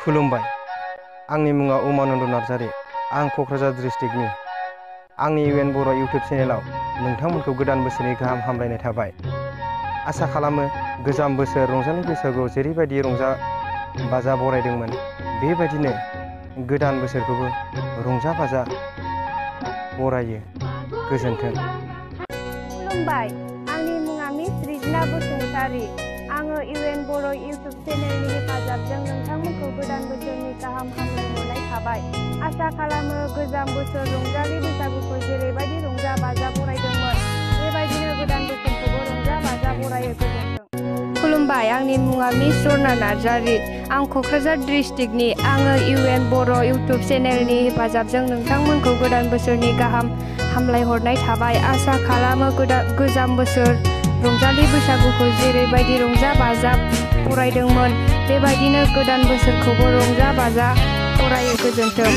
खुलुमबाय। आंनि मुङा उमानन्द नार्जारि। आं क'क्राझार डिस्ट्रिक्टनि। आंनि इउएन बर' इउटुब चेनेलाव नोंथांमोनखौ गोदान बोसोरनि गाहाम हामलायनाय थाबाय। आसा खालामो गोजाम बोसोर रंजालि बैसागुआव जेरैबायदि रंजा बाजा बरायदोंमोन बेबायदिनो गोदान बोसोरखौबो रंजा बाजा बरायो। गोजोन्थों। खुलुमबाय। आंनि मुङा मिस रिजना बसुमतारी। आङो इउएन बर' इउटुब चेनेलनि हेफाजाबजों नोंथांमोनखौ गोदान बोसोरनि गाहाम हामलायहरनाय थाबाय। आसा खालामो गोजाम बोसोर रंजालि बैसागुखौ जेरैबायदि रंजा बाजा बरायदोंमोन बेबायदिनो गोदान बोसोरखौबो रंजा बाजा बरायो। गोजोन्थों। खुलुमबाय। आंनि मुङा मिस रना नार्जारि। आं क'क्राझार डिस्ट्रिक्टनि। आङो इउएन बर' इउटुब चेनेलनि हेफाजाबजों नोंथांमोनखौ गोदान बोसोरनि गाहाम हामलायहरनाय थाबाय। आसा खालामो गोजाम बोसोर रंजालि बैसागुखौ जेरैबायदि रंजा बाजा बरायदोंमोन बेबायदिनो गोदान बोसोरखौबो रंजा बाजा बरायो। गोजोन्थों।